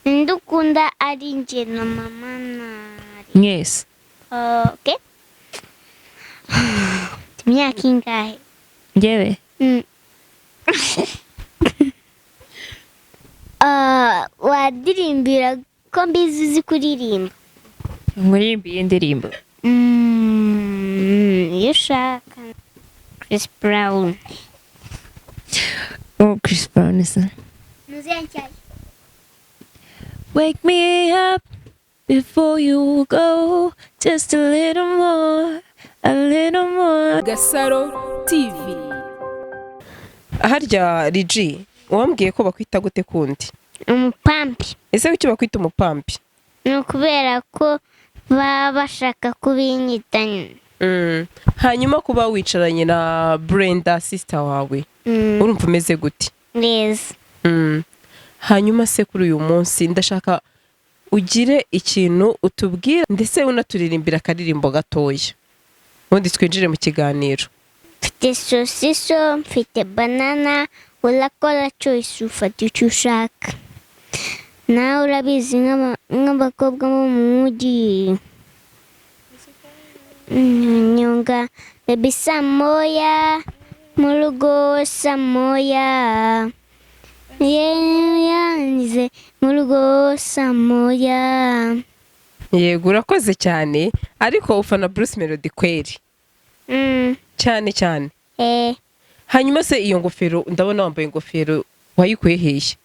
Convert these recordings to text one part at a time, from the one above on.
Ninde ukunda ari njye na mama na Mwese. Okay. Imyaka ingahe? Njyewe? Ah, wadirimbira ko mbizi uzi kuririmba. Nkuririmbiye indirimbo? Iyo ushaka Chris Brown. Oh, Chris Brown se. Wake me up before you go, just a little more, a little more. Gasaro TV. Harya Rigi, wambwiye ko bakwita gute kundi? Umupampi. Ese kuki bakwita umupampi? Ni ukubera ko baba bashaka kubinyita nyine. Hanyuma kuba wicaranye na Brenda, sister wawe, urumva umeze gute? Neza. Hanyuma se kuri uyu munsi ndashaka ugire ikintu utubwira, ndetse unaturirimbira akaririmbo gatoya, ubundi twinjire mu kiganiro. Mfite sosiso, mfite banana, urakora choice, ufata icyo ushaka. Nawe urabizi nk'abakobwa bo mu mujyi. Nyonga baby saa 1 mu rugo, saa 1 yangize mu rugo saa 1. Yego, urakoze cyane. Ariko ufana Bruce Melody kweri? Mm. Cyane cyane? Eh. Hanyuma se iyo ngofero, ndabona wambaye ingofero, wayikuye hehe?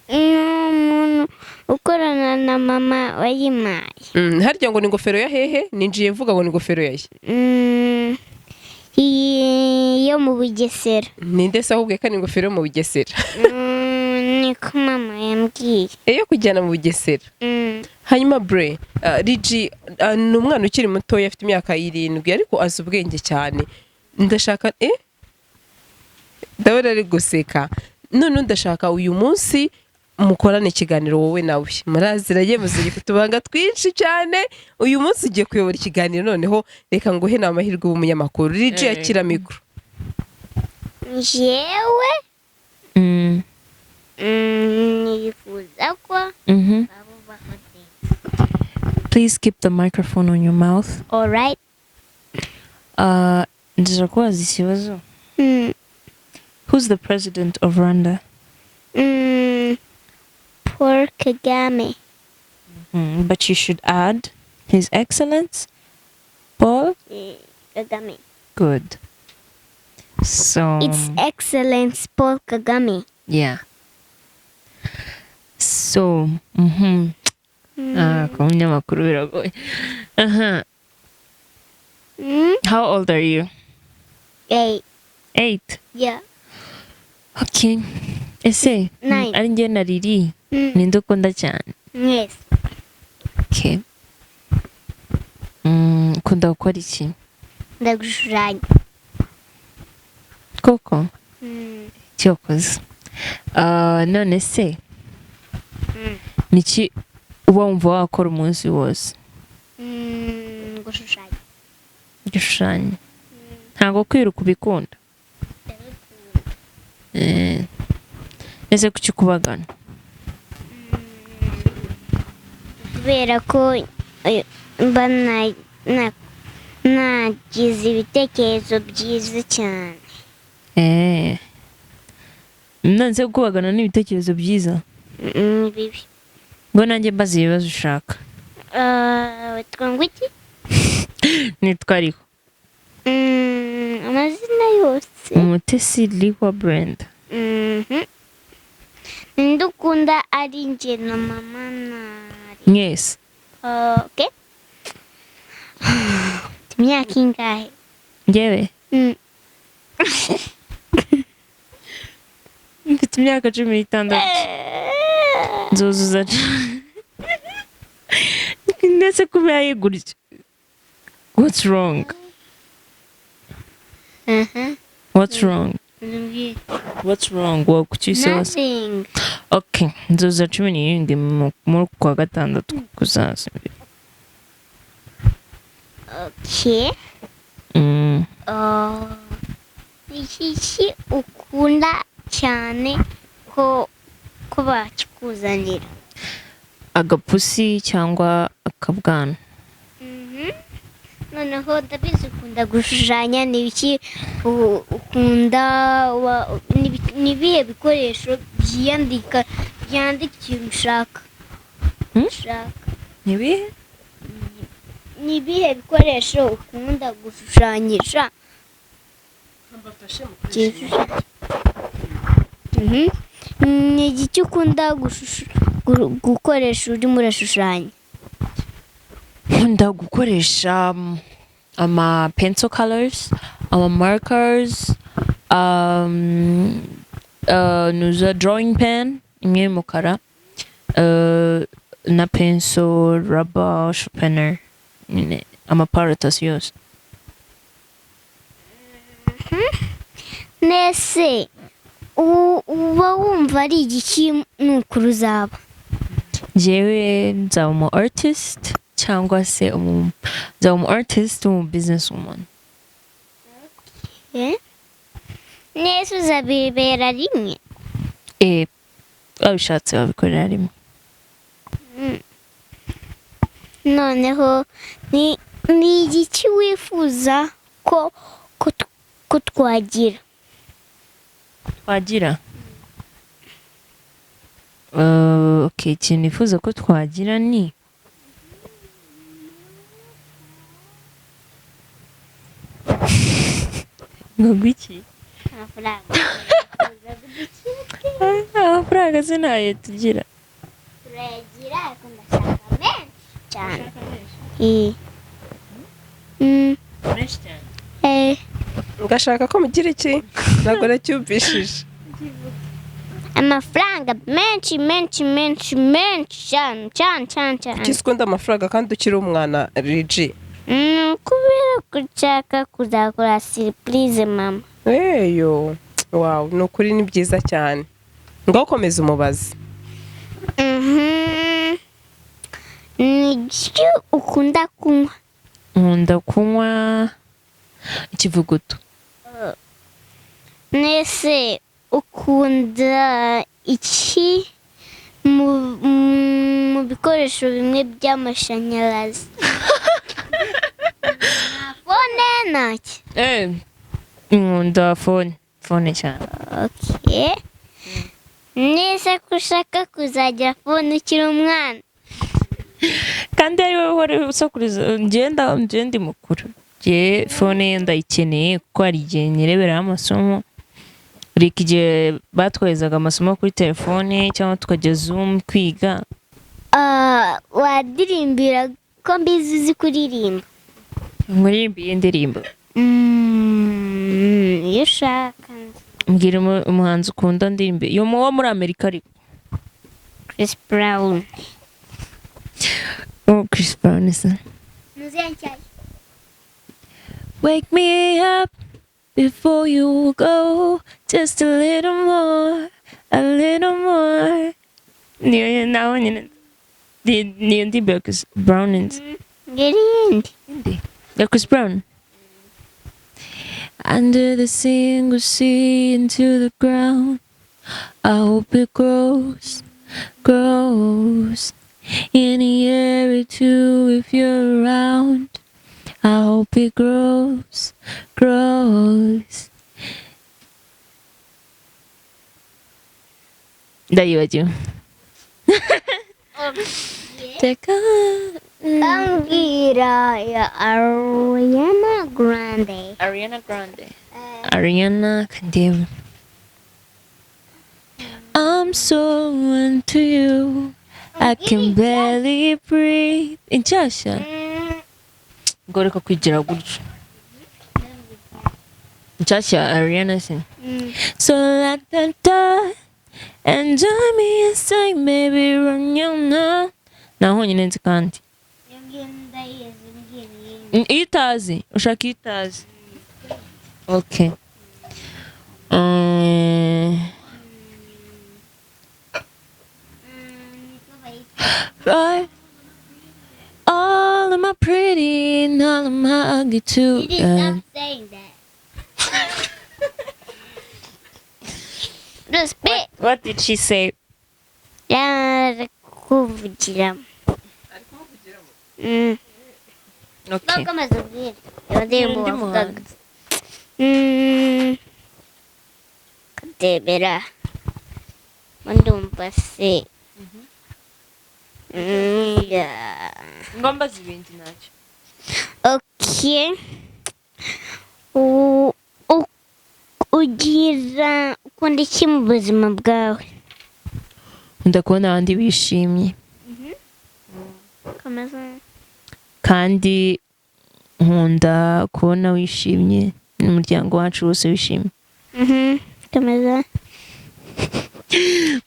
Ni umuntu ukorana na mama wayimpaye. Harya ngo ni ingofero ya hehe? Ninjiye mvuga ngo ni ingofero ya he? Iyi yo mu Bugesera. Ninde se ahubwo ko ari ingofero yo mu Bugesera? Niko mama yambwiye. Iyo kujyana mu Bugesera? Mm. Hanyuma bre Rigi ni umwana ukiri mutoya, afite imyaka 7, ariko azi ubwenge cyane. Ndashaka, ndabona ari guseka none, ndashaka uyu munsi mukorane ikiganiro wowe nawe. Muraziranye, muziri kutubanga twinshi cyane. Uyu munsi ugiye kuyobora ikiganiro, noneho reka nguhe ni amahirwe w'umunyamakuru. Rigi, yakira mikoro. Njyewe nifuza ko abo bahoteli. Please keep the microphone on your mouth. Alright. Ndashaka kubaza ikibazo. Who's the president of Rwanda? Paul Kagame. But you should add His Excellence Paul. Kagame. Good. So It's Excellence Paul Kagame. Yeah. So Ah, kuba umunyamakuru biragoye. Aha. How old are you? 8. 8? Yeah. Okay. Ese 9. ari njye na Riri, ninde ukunda cyane? Yes. Okay. Ukunda gukora iki? Ndagushushanya. Koko? Mm. Cyokoze. Ah, none se niki uba wumva wakora umunsi wose? Gushushanya. Gushushanya. Ntabwo kwiruka ubikunda? Ndabikunda. Ese kuki ukubagana? Kubera ko mba nagize ibitekerezo byiza cyane. None se gukubagana ni ibitekerezo byiza? Ni bibi. Ngo nanjye mbaze ibibazo ushaka. Witwa ngo iki? Nitwa Ariho. Amazina yose. Umutesi Liwa Brenda. Ninde ukunda ari njye na mama na Mwese. Okay. Imyaka ingahe? Njyewe? Mfite imyaka 16, nzuzuza. Ndetse kuba gutya, what's wrong? What's wrong? Mbwira. What's wrong? Wowe kuki wose? Nothing. Okay, nzuzuza 17 muri uku kwa gatandatu kuzaza. Okay. Iki ukunda cyane ko bakikuzanira? Agapusi cyangwa akabwana. Noneho ndabizi ukunda gushushanya. Ni ibiki ukunda ni ibihe bikoresho byiyandika, byandika ikintu ushaka? Hmm? Ushaka. Nibihe? Ni ibihe bikoresho ukunda gushushanyisha? Igishushanyo. Ni igiki ukunda gukoresha urimo urashushanya? Nkunda gukoresha ama pencil colors, ama markers, nuza drawing pen imwe y'umukara, na pencil, rubber, sharpener, nyine amaparatasi yose. Nese uba wumva ari igiki nukuru uzaba? Njyewe nzaba umu artist cyangwa se nzaba umu artist, umu business woman. Eh? Nese uzabibera rimwe? Eh, babishatse babikorera rimwe. Noneho ni igiki wifuza ko twagira? Twagira, okay, ikintu nifuza ko twagira ni ngo iki? Amafaranga. Amafaranga sinayo tugira. Turayagira, ariko ndashaka menshi cyane. Menshi cyane. Eh. Ngashaka ko mugira iki? Ntabwo nacyumvishije. Amafaranga menshi menshi menshi menshi cyane cyane cyane cyane. Kuki ukunda amafaranga kandi ukiri umwana, Rigi? Kubera ko nshaka kuzakora surprise mama. Eyo, wow, ni ukuri ni byiza cyane. Ngaho komeza umubazi. Ni iki ukunda kunywa? Nkunda kunywa ikivuguto. Nese ukunda iki mu bikoresho bimwe by'amashanyarazi? Nta phone ntacyo. Eh, nkunda phone, phone cyane. Okay. Nese ko ushaka kuzagira phone ukiri umwana? Kandi ari wowe uhora usakuriza. Ngenda njye ndi mukuru, njye phone ndayikeneye kuko hari igihe nyireberaho amasomo. Reka igihe batwoherezaga amasomo kuri telefone cyangwa tukajya Zoom kwiga. Ah, wadirimbira ko mbizi uzi kuririmba? Nkuririmbiye indirimbo? Iyo ushaka. Mbwira umuhanzi ukunda ndirimbe iyo wo muri Amerika ariko. Chris Brown. Oh, Chris Brown se. Wake me up before you go, just a little more, a little more. Niyo nawe nyine niyo ndirimbo ya Chris Brown nzi. Mbwira iyindi. Indi ya Chris Brown. Under the single sea into the ground, I hope it grows, grows. In the air too if you're around. I hope it grows, grows. Ndayibagiwe. Teka. Bambwira ya Ariana Grande. Ariana Grande. Ariana Grande. I'm so into you. I can barely breathe. Inshyashya. Ngo reka kwigira gutyo. Inshyashya Ariana se. So la da da. Enjoy me inside, maybe run you now. Naho nyine nzi kandi. Ndayizi, mbwira iyindi. Iyo utazi, ushaka iyo utazi. Okay. Niko bayita. Right. All of my pretty and all of my ugly too. You didn't stop saying that. Respect. What did she say? Yeah. Kukuvugiramo. Okay. Komeza ubwire iyo ndirimbo Undi wavugaga. muhanzi. Kadebera ndumva se. Yeah. Ngomba zibindi ntacyo. Okay. Ugira ukunda iki mu buzima bwawe? Nkunda kubona abandi bishimye. Komeza. Kandi nkunda kubona wishimye n'umuryango wacu wose wishimye. Komeza.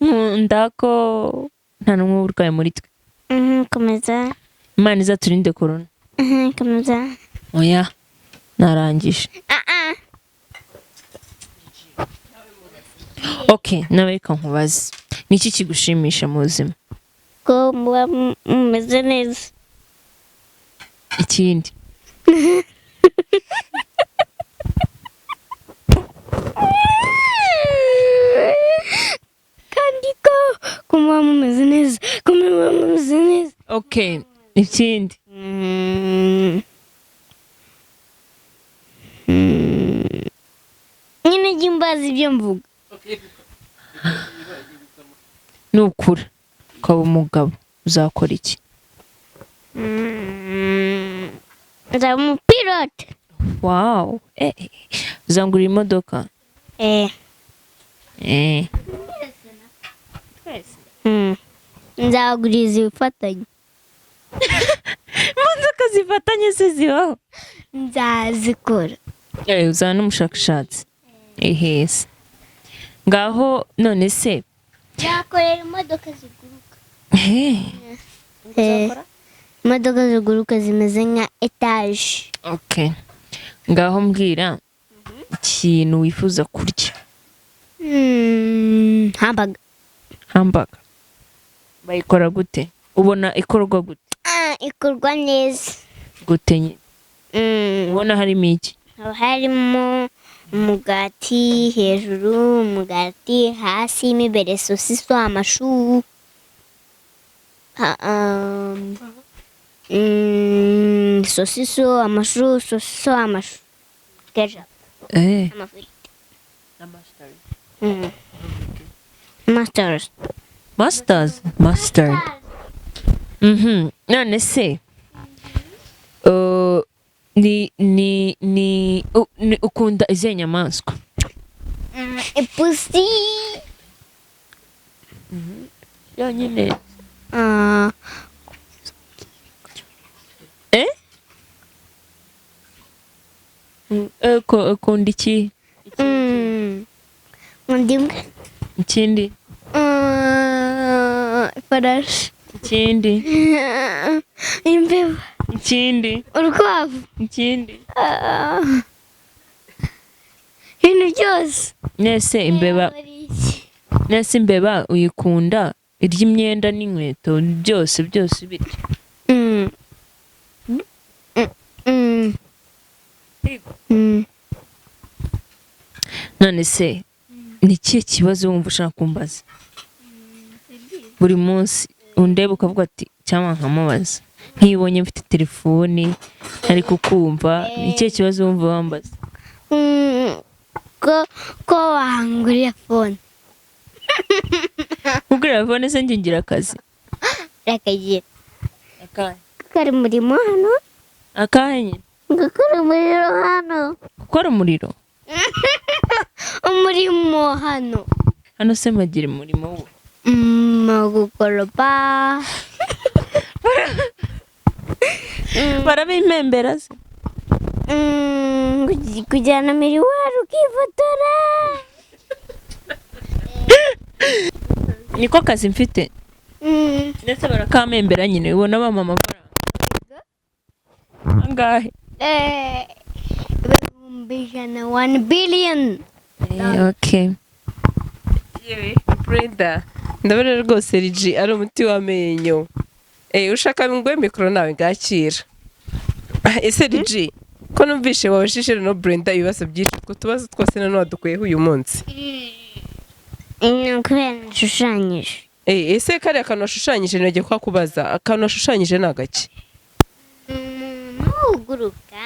Nkunda ko nta n'umwe uba urwaye muri twe. Komeza. Imana izaturinde korona. Komeza. Oya, narangije. Ah ah. Okay, nawe reka nkubaze, ni iki kigushimisha mu buzima? Ko muba mumeze neza. Ikindi? Kandi ko muba mumeze neza, ko muba mumeze neza. Okay, ikindi? Nyine jya umbaza ibyo mvuga. Nukura ukaba umugabo uzakora iki? Nzaba umupilote. Wow, uzangurira imodoka? Eh. Nzaguriza ibifatanye. Imodoka zifatanye se zibaho? Nzazikora. Uzaba n'umushakashatsi ehese ngaho none se. Nzakorera imodoka ziguruka. Imodoka ziguruka zimeze nka etaje. Okay, ngaho mbwira ikintu wifuza kurya. Hamburger. Hamburger bayikora gute? Ubona ikorwa gute? Ikorwa neza. Gute nyine? Ubona harimo iki? Haba harimo umugati hejuru, umugati hasi, mo imbere sosiso, amashu, sosiso, amashu, sosiso, amashu, ketchup, amafiriti. Mustard. Mustard, mustard. None se ni ukunda izihe nyamaswa? Ipusi. Yonyine? Ukunda iki? Nkunda imbwa. Ikindi? Ifarashi. Ikindi? Imbeba. Ikindi? Urukwavu. Ikindi? Ibintu byose. Nese imbeba, nese imbeba uyikunda irya imyenda n'inkweto byose byose birya? None se ni ikihe kibazo wumva ushaka kumbaza buri munsi undeba ukavuga ati cyangwa nkamubaza nkibonye mfite telefoni ntari kukumva, ni ikihe kibazo wumva wambaza? Ko wangurira phone. Kugurira phone se njye ngira akazi? Rakagira. Akahe? Gukora umurimo hano. Akahe nyine? Gukora umuriro hano. Gukora umuriro? Umurimo hano. Hano se mpagira umurimo wo? Gukoropa. Barabimpembera se? Kujyana miriwari ukifotora. Niko kazi mfite. Ndetse barakampembera nyine, ubona bampa amafaranga angahe? 100,000, 1 billion. Okay. Yewe Brenda, ndabona rwose Rigi ari umuti w'amenyo. Ushaka nguhe mikoro nawe ngakira. Ese Rigi, ko numvishe wabajije no Brenda ibibazo byinshi, utwo tubazo twose none wadukuyeho uyu munsi? Ni ukubera nashushanyije. Ese kariya kantu washushanyije, nagiye kuhakubaza, akantu washushanyije ni agaki? Umuntu uguruka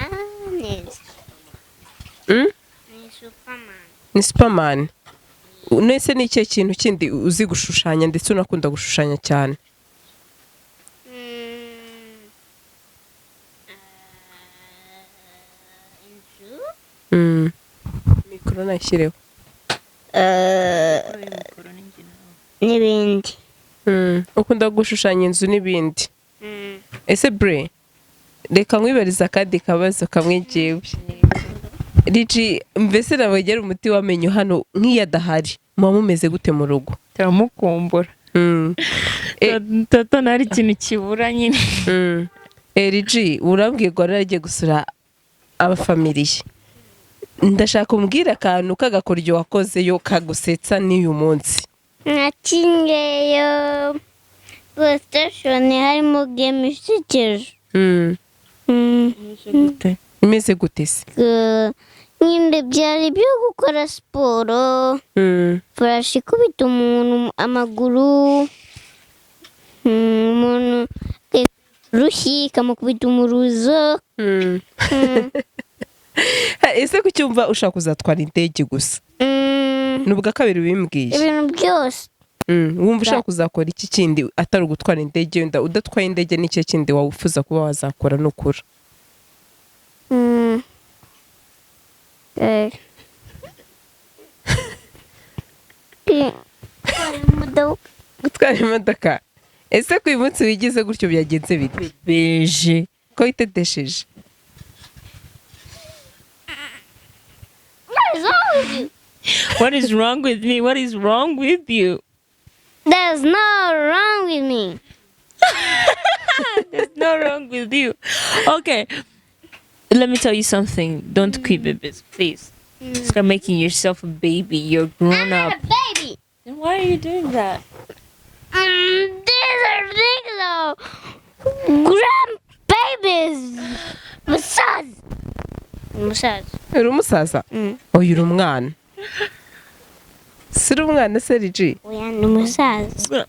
neza. Ni Superman. Ni Superman. Nese ni ikihe kintu kindi uzi gushushanya ndetse unakunda gushushanya cyane? Inzu. Mikoro nayishyireho. N'ibindi. Ukunda gushushanya inzu n'ibindi. Ese bre, reka nkwibariza akandi kabazo kamwe. Jyewe Riji, mbese nabagera umuti w'amenyo hano, nk'iyo adahari muba mumeze gute mu rugo? Turamukumbura. Toto ntari ikintu kibura nyine. Riji, urambwiye ngo wari waragiye gusura abafamiliye. Ndashaka umbwire akantu k'agakoryo wakozeyo kagusetsa n'uyu munsi. Nakinyeyo PlayStation, harimo game isekeje. Imeze gute se? Nyine byari byo gukora siporo. Furashi ikubita umuntu amaguru, umuntu rushyi ikamukubita umuruzo. Ese kucyumva ushaka kuzatwara indege gusa? Ni ubwa kabiri ubimbwiye. Ibintu byose. Wumva ushaka kuzakora iki kindi atari ugutwara indege? Wenda udatwaye indege, ni ikihe kindi wifuza kuba wazakora nukura? Gutwara imodoka. Gutwara imodoka. Ese ku uyu munsi wigize gutyo byagenze bite? Beje. Ko witetesheje? What is wrong with you? What is wrong with me? What is wrong with you? There's no wrong with me. There's no wrong with you. Okay. Let me tell you something. Don't quit babies, please. Stop making yourself a baby. You're grown I'm up. not a baby. Then why are you doing that? These are things though. Grand babies. Musaza. Musaza. Uri umusaza? Oya, uri umwana. Si uri umwana se, Riji? Oya, ni umusaza.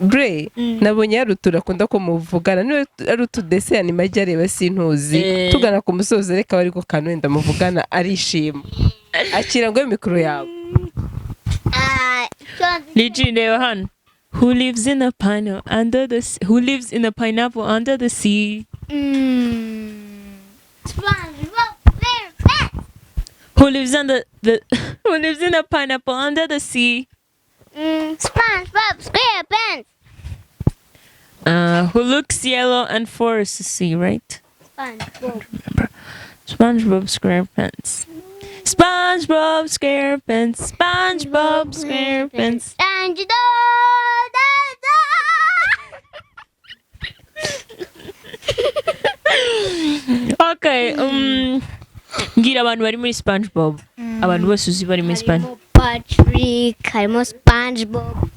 Bre, nabonye hari utuntu akunda ko muvugana, niba ari utudese anime ajya areba, sintuzi. Tugana ku musozo, reka bari ko kantu wenda muvugana arishima. Akira ngo mikoro yawe. Ah, Liji, reba hano. Who lives in a pineapple under the sea? Who lives in a pineapple under the sea? SpongeBob SquarePants. Who lives under the Who lives in a pineapple under the sea? SpongeBob SquarePants. Who looks yellow and four is the sea, right? SpongeBob. SpongeBob SquarePants. SpongeBob SquarePants. SpongeBob SquarePants. And you do, da, da. Okay, mbwira abantu bari muri SpongeBob. Abantu bose uzi bari muri SpongeBob. Harimo Patrick, harimo SpongeBob,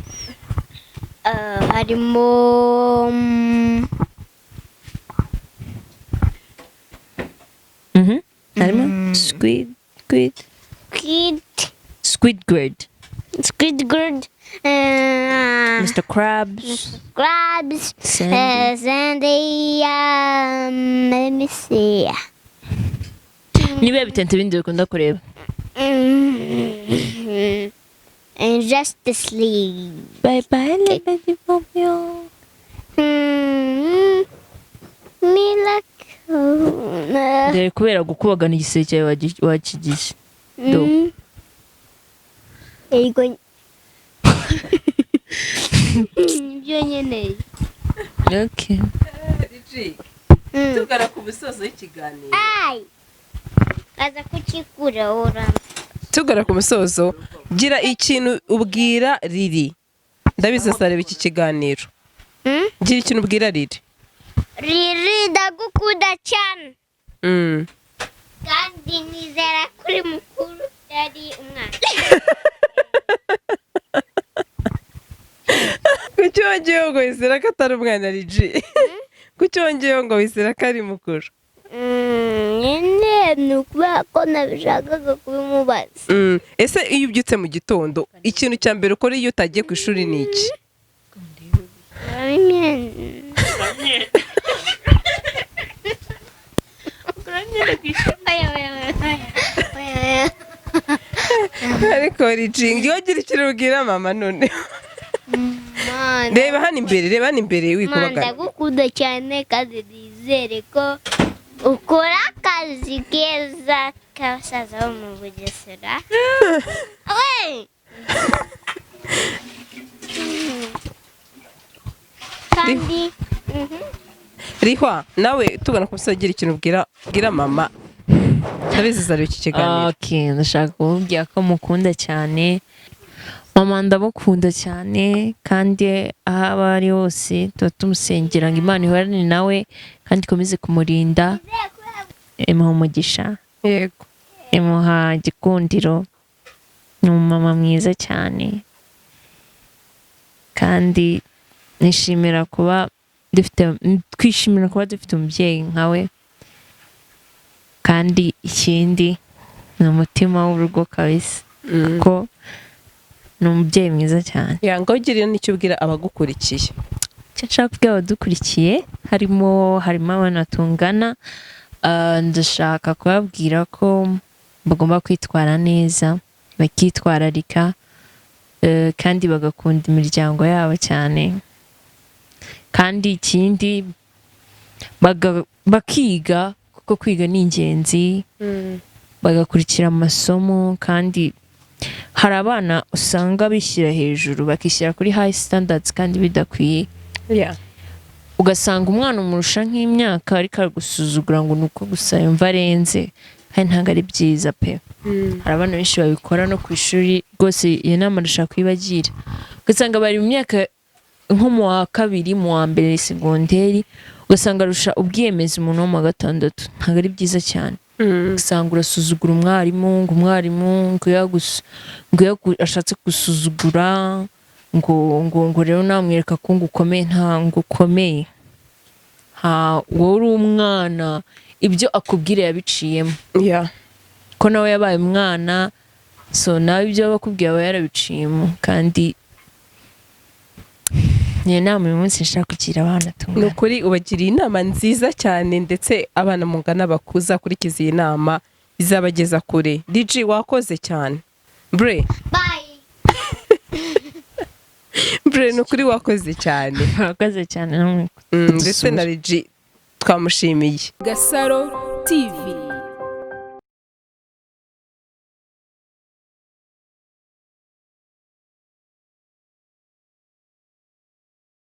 harimo Harimo Squid Squid Kid, Squidward, Squidward, Mr. Krabs, Krabs, Sandy. Sandy, let me see. Niba bitente bindi ukunda kureba. And Justice League. Bye bye little Romeo. Mila. Dore kubera gukubagana igisebe cyawe wakigize. Do. Yego. Nibyo nkeneye. Okay. Riji, tugana ku musozo w'ikiganiro. Ay! Aza kukikura ura. Tugana ku musozo, gira ikintu ubwira Riri. Ndabizi azareba iki kiganiro. Gira ikintu ubwira Riri. Riri, ndagukunda cyane. Kandi nizera kuri mukuru yari umwana. Kuki wongeyeho ngo wizera ko atari umwana, Riji? Kuki wongeyeho ngo wizera ko ari mukuru? Nyine ni ukubera ko nabishakaga kubimubaza. Ese iyo ubyutse mu gitondo, ikintu cya mbere ukora iyo utagiye ku ishuri ni iki? imyenda. Ugura imyenda ku ishuri. Oya, oya, oya, oya, oya. Ariko ricingi iyo ugira ikintu ubwira mama none. Mana. Reba hano imbere, reba hano imbere. Mana, Wikubagana. ndagukunda cyane kandi nizere ko ukora akazi keza k'abasaza bo mu Bugesera we. Kandi Rihwa, nawe tugana ku musozi, ugira ikintu ubwira mama. Ndabizi zareba iki kiganiro. Okay, ndashaka kumubwira ko mukunda cyane. Mama, ndamukunda cyane, kandi aho aba ari hose tuba tumusengera ngo Imana ihorane nawe kandi ikomeze kumurinda, imuha umugisha, imuha igikundiro. Ni umumama mwiza cyane, kandi nishimira kuba dufite, twishimira kuba dufite umubyeyi nkawe. Kandi ikindi, ni umutima w'urugo kabisa, kuko ni umubyeyi mwiza cyane. Yanga ugirira n'icyo ubwira abagukurikiye. Icyo nshaka kubwira abadukurikiye, harimo abana tungana, ndashaka kubabwira ko bagomba kwitwara neza, bakitwararika, kandi bagakunda imiryango yabo cyane. Kandi ikindi, bakiga, kuko kwiga ni ingenzi, bagakurikira amasomo. Kandi hari abana usanga bishyira hejuru, bakishyira kuri high standards kandi bidakwiye. Ugasanga umwana umurusha nk'imyaka ariko aragusuzugura ngo ni uko gusa yumva arenze, kandi ntabwo ari byiza pe. Hari abana benshi babikora no ku ishuri rwose. Iyo nama ndashaka kuyibagira. Ugasanga bari mu myaka nko mu wa kabiri, mu wa mbere segonderi, ugasanga arusha ubwiyemezi umuntu wo mu wa gatandatu. Ntabwo ari byiza cyane. Usanga urasuzugura umwarimu, ngo umwarimu ngo iyo ashatse gusuzugura, ngo rero namwereka ko ngo ukomeye. Nta ngo ukomeye, ha, wowe uri umwana. Ibyo akubwira yabiciyemo, ko nawe yabaye umwana. So nawe ibyo aba akubwiye aba yarabiciyemo. Kandi niyo nama uyu munsi nshaka kugira abana Ni tungana. ukuri ubagiriye inama nziza cyane, ndetse abana mungana bakuzakurikiza iyi nama izabageza kure. DJ, wakoze cyane bre. Bye. Bre, ni ukuri wakoze cyane. Murakoze cyane namwe Ndetse na kudusura. Rigi twamushimiye. Gasaro TV.